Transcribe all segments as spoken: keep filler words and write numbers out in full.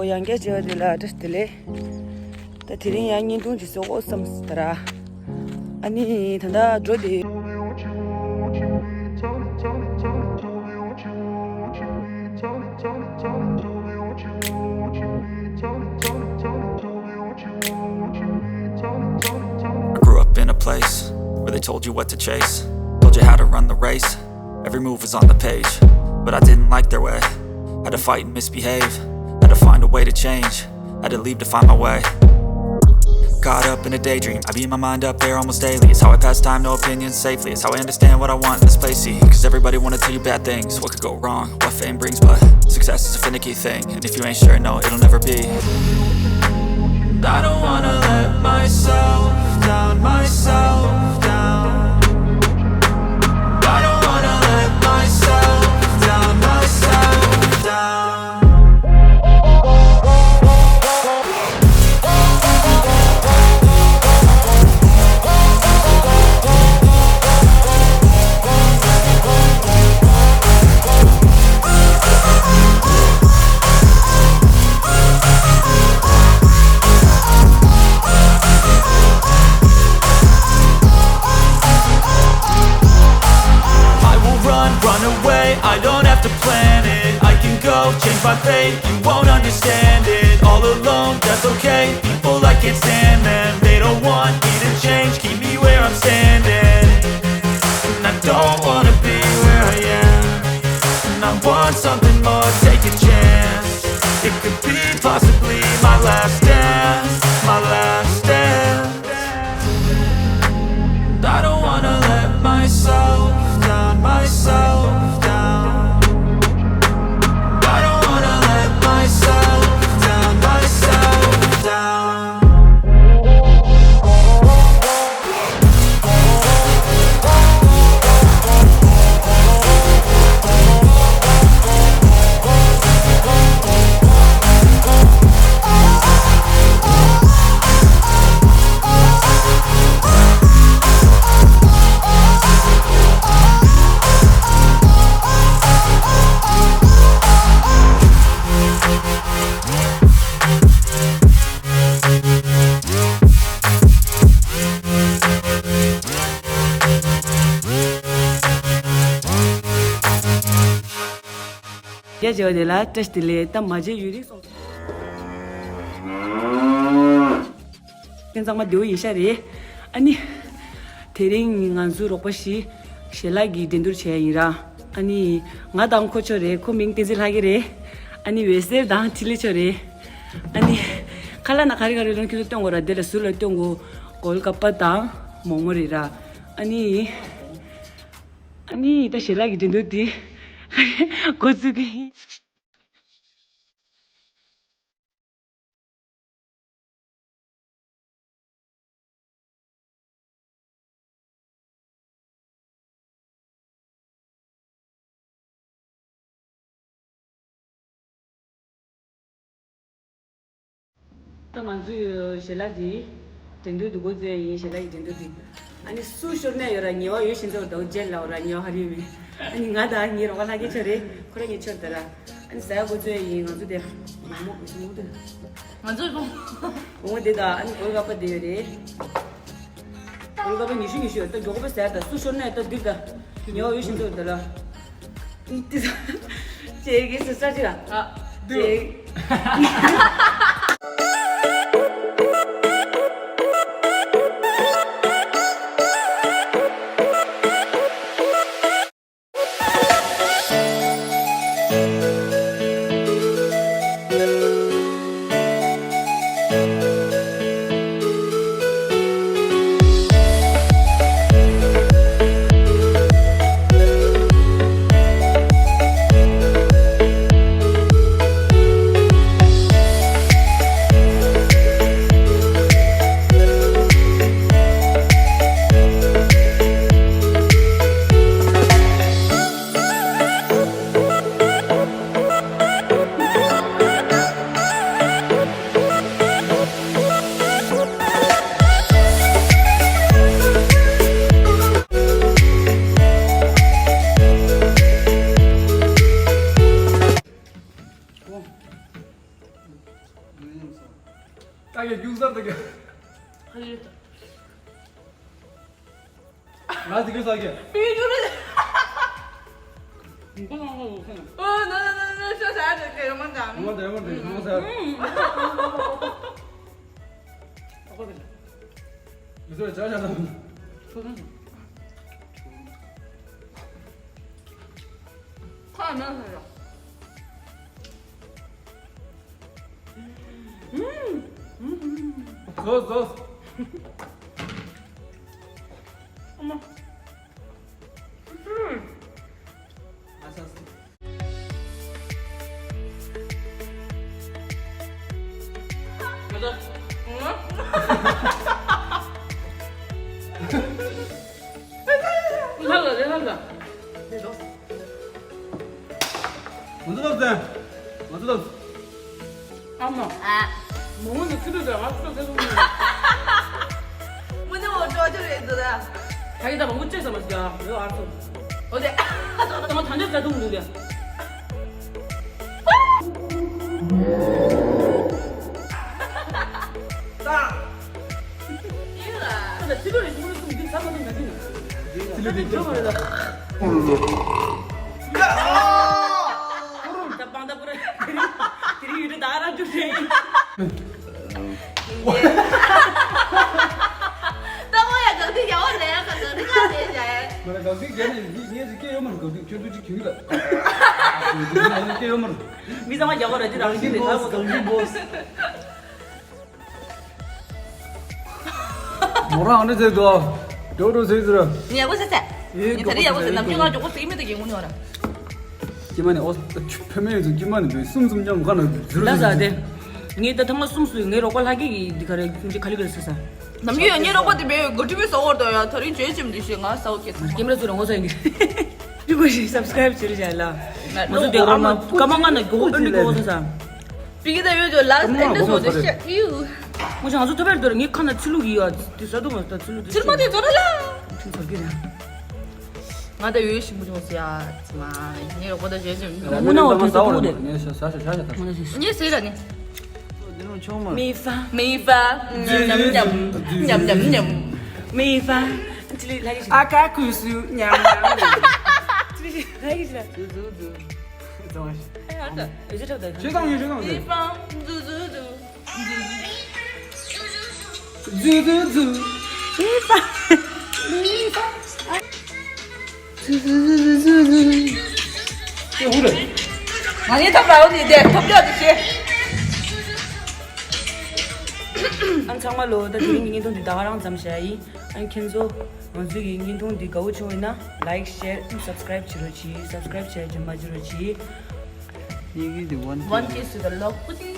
ཡང་བསྐྱར་མཇལ་བ་དེ་ལ་བཀྲ་ཤིས་བདེ་ལེགས། ད་དེ་རིང་ཡང་བརྙན་ཐུང་ཅིག་བཟོ་དགོས་བསམ་སོང་ད་ར། ཨ་ནི་ད་ལྟ་འགྲོ་བསྡད་ཡོད། I grew up in a place where they told you what to chase, told you how to run the race. Every move was on the page, but I didn't like their way. Had to fight and misbehave, had to find a way to change, had to leave to find my way. Caught up in a daydream, I beat my mind up there almost daily. It's how I pass time, no opinions safely. It's how I understand what I want in this place. See, cause everybody wanna tell you bad things. What could go wrong? What fame brings, but success is a finicky thing. And if you ain't sure, no, it'll never be. I don't wanna let myself down, myself down. I don't wanna let myself down, myself down. I will run, run away, I don't have to plan it. I can go, change my fate, you won't understand it. All alone, that's okay, people, I can't stand them. They don't want me to change, keep me where I'm standing. And I don't wanna be where I am. And I want something more, take a chance. It could be possibly my last dance, my last dance. I don't wanna let myself down, myself down. I don't wanna let myself down, myself down. རྒྱ་ཆེ་བ་དེ་ལ་བཀྲ་ཤིས་བདེ་ལེགས། ད་མ་བརྗེད་ཡོད་རིགས་སོང་། ཁྱེད་ཚང་མ་བདེ་པོ་ཡིན་ཤག་རེད། ཨ་ནི། དེ་རིང་ང་ཚོའི་རོགས་པ་ཞིག་ཞལ་ལག་གི་འགྲན་བསྡུར་བྱས་ཡིན་ར། ཨ་ནི། ང་དང་ཁོ་ཆོ་རེད། ཁོ་མིང་བསྟན་འཛིན་ལྷ་རྒྱལ་རེད། ཨ་ནི་འོད་ཟེར་དང་འཕྲིན་ལས་ཆོ་རེད། ཨ་ནི། ཁ་ལག་ན་ག་རེ་ག་རེ་ལོན་ཁྱོད་ཚོ་སྟོན་དགོས་ར། དེ་ལ་ཟུར་ལ་སྟོན་དགོས། གོལ་ཀ་པ་དང་མོག་མོག་རེད་ར། ཨ་ནི། ཨ་ནི་ད་ཞལ་ལག་གི་འགྲན་བསྡུར་འདི་འགོ་འཛུགས་ཀྱི་ཡིན། ད་ང་ཚོའི་ཞལ་ལག་འདི་འགྲན་བསྡུར་འདི་འགོ་འཛུགས་ཡ་ཡིན། ཞལ་ལག་གི་འགྲན་བསྡུར་འདི། ཨ་ནི་སུ་ཤོར་ནས་ཡོད་ར། ཉེ་བ་ཡོད་བཞིན་དུ་འདུག་རྗེས་ལ་ར་ཉེ་བ་ཧ་རི་མི། ཨ་ནི་ང་དང་ངའི་རོགས་པ་ལྷ་རྒྱལ་ཆོ་རེད། ཁོ་རང་གཉིས་ཆོར་ད་ར། ཨ་ནི་ཟ་ཡ་འགོ་འཛུགས་ཡ་ཡིན། ང་ཚོ་དེ་མོག་མོག་མོག་མོག་དེ། ང་ཚོ་མོག་མོག་དེ་དང་ཨ་ནི་གོལ་ཀ་པ་དེ་ཡོད་རེད། གོལ་ཀ་པ་ཉི་ཤུ་ཉི་ཤུ་ཡོད། ད་མགྱོགས་པོ་ཟ་ཡ་ད། སུ་ཤོར་ནས་ད་འདི་ད་ཉེ་བ་ཡོད་བཞིན་དུ་ད་ར། འདི་ད་ཅེ་གི་སུ་ས་ཅི་ལ། ཨ། ཅེ། ད་གེ་རྒྱུག་སར་ད་གེ། ཧ་ལས་ད། ང་དེ་གེ་ས་གེ། པི་ཡུ་ཏུ་རེད། མགོ་ནང་ལ་ཡོད་ཁན། ཨོ་ན་ན་ན་ན་ཤ་ཤ་ཤ་གེ་ཡོང་མ་ད། ཡོང་མ་ད་ཡོང་མ་ད་ཡོང་མ་ད། ཨོ་གེ། ཡོད་ཚོད་ཅག་ཅག་དང་། ཁོ་ཚོ་ཚོ། ཁ་ན་ས་ཡོད། ཟོས་ཟོས། ཨ་མ། ཨ་ས་ས། ང་ཚོ། ལྷ་ལ་རེ་ལྷ་ལ། ང་ཚོ་ལོག་ཟེར། ང་ཚོ་ལོག་ཨ་མ། ཨ། མོ་མོ་ནི་ཁྱི་ཕྲུག་དང་ང་ཚོ་ཟེར་གོ་མི་འདུག་མོ་ནི་འོ་འགྲོ་རྒྱུ་རེད་འདུག་ད། ད་ཡི་ད་མང་པོ་བཅད་ས་མ་ཟིག་ཡ། ཡོ་ཨར་ཚོ། འོ་དེ། ད་མ་ད་འདྲ་ཟ་འདུག་མི་འདུག་དེ། ད། ད་ཕྱི་ལོགས་ནས་ཕྱི་ལོགས་སུ་འདི་ཟ་མ་འདུག་མ་འདུག་ཕྱི་ལོགས་ནས་ཕྱི་ལོགས་ནས། ད་པང་ད་པུ་ར། དེ་རིང་ཡུལ་གྲུ་ད་ར་འཇུ་རེད། ད་འོ་ཡ་གང་དེ་ཡ་འོ་ལེ་ཡ་གང་དེ་ག་དེ་ཡ། མ་ར་གང་དེ་རྒྱ་ནས་ངས་ངས་ཅིག་སྐད་ཡོད་མ་རེད། གང་དེ་ཁྱོད་ཚོ་ཅིག་གྱིས་ད། ང་ཚོ་སྐད་ཡོད་མ་རེད། མི་ཚང་མ་རྒྱ་གར་ར་ཅི་རང་བཞིན་རེད། ད་མོ་ཚོ་གང་དེ་བོས། མོ་རང་ཨ་ནི་ཟེར་འདུག་འགྲོ་འགྲོ་ཟེར་ཟེར། ངས་ཡག་པོ་ཟེར་ཟེར། ངས་ད་རེས་ཡག་པོ་ཟེར། ནམ་རྒྱུན་ང་མགྱོགས་པོ་ཟེར་གྱི་མེད་ད་གི་ངུ་ནི་བ་ར། སྐྱེ་མ་ནི་ཨོ་ཕེ་མེ་ཡོད་ཚོ་སྐྱེ་མ་ནི་བོད་གསུམ་གསུམ་མཉམ་ག་ན་ཟུར་ད་ཟ་ཟེར་དེ། ངས་ད་ཐེངས་མ་གསུམ་སུ་ངའི་རོགས་པ་ལྷ་སྐྱིད་ཀྱིས་འདི་ག་རེ་ཁྱིམ་ཆས་ག་ལེ་ག་ལེ་ཟེར་ས། ནམ་རྒྱུན་ཡང་ངའི་རོགས་པ་དེ་བས་གོ་ཁྲི་མི་ཟ་བར་དོ་ཡ། ད་རིང་བྱོས་ཅིམ་འདི་ཞེས་ང་ཟ་བ་སྐྱེས་ས། སྐྱེ་མ་ར་ཚོ་རང་ངོ་ས་ཡིན་གི། ཅི་གོ་ཞིག་སབ་སི་ཀ་རེབ་བྱེད་རོགས་བྱས་ལ། ང་ཚོ་དེ་ཨ་མ་སྐར་མ་ལྔ་ན་མགྱོགས་པོ་ཨ་མི་མགྱོགས་པོ་ཟེར་ས། པི་ཀི་ད་ཡོད་ཅོ་ལ་ཨེན་ཌི་སོ་དེ་ཤ་ཡུ། ང་ཚོ་ང་ཚོ་ཐོབ་པར་འདོར་ངའི་ཁ་ན་ཚི་ལུ་གི་ཡོད་དེ་ས་དུ་མ་ད་ཚི་ལུ་དེ་ཚི་ལུ་མ་དེ་ཚོ་ར་ལ། ཁྲིམས་ཚར་གི་ར། ང་ད་ཡོད་ཤི་མུ་ཅོ་སི་ཡ་ཙི་མ་ངའི་རོགས་པ་ད་བྱེད་ཅིམ། ངུ་ན་འོ་དེ་ཚོ་དེ་ངས་ཤ་ཤ་ཤ་ཤ་ད། ངས་ཟེར་ར་ནི། འདི་རུ་ཆུང་མ། མི་ཧྥ། མི་ཧྥ། ཉམ་ཉམ་ཉམ་ཉམ་ཉམ་ཉམ། མི་ཧྥ། ཅི་ལི་ལྷ་གི་ཞིག་ཨ་ཀ་ཁུ་སུ་ཉམ་ཉམ། ཅི་ལི་ལྷ་གི་ཞིག་ཛུ་ཛུ་ཛུ། ཨེ་ཨ་ད། ཨེ་ཅི་ཐབ་ད། ཤེས་དང་ཡོད་ཤེས་དང་ཡོད། ཛུ་ཛུ་ཛུ། ཛུ་ཛུ་ཛུ། མི་ཧྥ། མི་ཧྥ། ང་ནི་ཐོབ་ར་འོ་ནི་དེ་ཐོབ་ཡོད་དེ་ཤེས། ཨ་ཚང་མ་ལོ་ད་དེ་རིང་གི་བརྙན་ཐུང་འདི་ད་ག་རང་ཙམ་བྱས་ཡིན། ཨ་ཁྱེད་ཚོ་ང་ཚོའི་གི་བརྙན་ཐུང་འདི་དགའ་བོ་བྱུང་ཡོད་ན་ལའིག་ཤེར་སབ་སི་ཀ་རེབ་བྱེད་རོགས་གྱིས། སབ་སི་ཀ་རེབ་བྱེད་རྒྱུ་མ་བརྗེད་རོགས་གྱིས། ཡི་གེ་འདི་ཝན། One kiss to the love པུ་ཏི།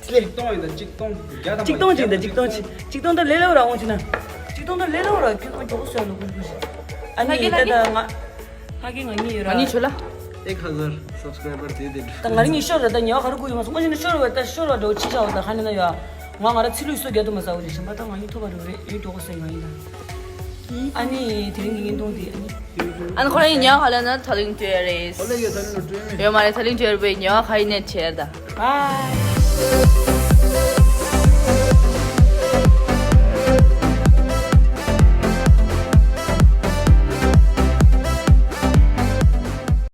གཅིག་སྟོང་ཡིན་ད་གཅིག་སྟོང་། བརྒྱ་དང་གཅིག་སྟོང་ཅིག་ད་གཅིག་སྟོང་ཅིག་གཅིག་སྟོང་ད་ལེ་ལོ་ར་འོང་ཅི་ན། གཅིག་སྟོང་ད་ལེ་ལོ་ར་ཁྱོད་ཁོ་མགྱོགས་སོ་ལོ་ཁུར་ཁུར་ཞིག་ཨ་ནི་ད་ད་ང་ཧ་གི་ང་གཉིས་ཡོད་ར། ང་གཉིས་ཆོ་ལ། ཨེག་ཧ་ཟར་སབ་སི་ཀ་རའི་བར་དེ་དེ། ད་ང་རང་གཉིས་ཤོར་ར་ད་ཉེ་བ་ག་རུ་ཁུར་ཡོང་སོང་ཨ་ནི་ཤོར་བ་ད་ཤོར་བ་འགྲོ་ཆི་ཆ་བ་ད་ཧ་ནི་ན་ཡོད། ང་ང་ར་ཚི་ལུས་སོ་རྒྱ་དུ་མ་ཟ་བ་རེད་ཞིམ་པ་ད་ང་གཉིས་ཐོབ་པ་རུ་རེད་ཡོད་མགྱོགས་སོ་ང་ཡིན་ད། ཨ་ནི་དེ་རིང་གི་བརྙན་ཐུང་དེ་ཨ་ནི། ཨ་ནི་ཁོ་རང་ཡིན་ཉག་ཧ་ལ་ན་ཐ་ལིང་ཏེ་རེས། ཨོ་ལེ་ཡོད་ད་ནི་ལོ་སྤྲོད་མེད། ཡོད་མ་རེད་ཐ་ལིང་ཏེ་རེ་བའི་ཉག་ཧ་ཡིན་ནས་ཆེར་ད། Bye.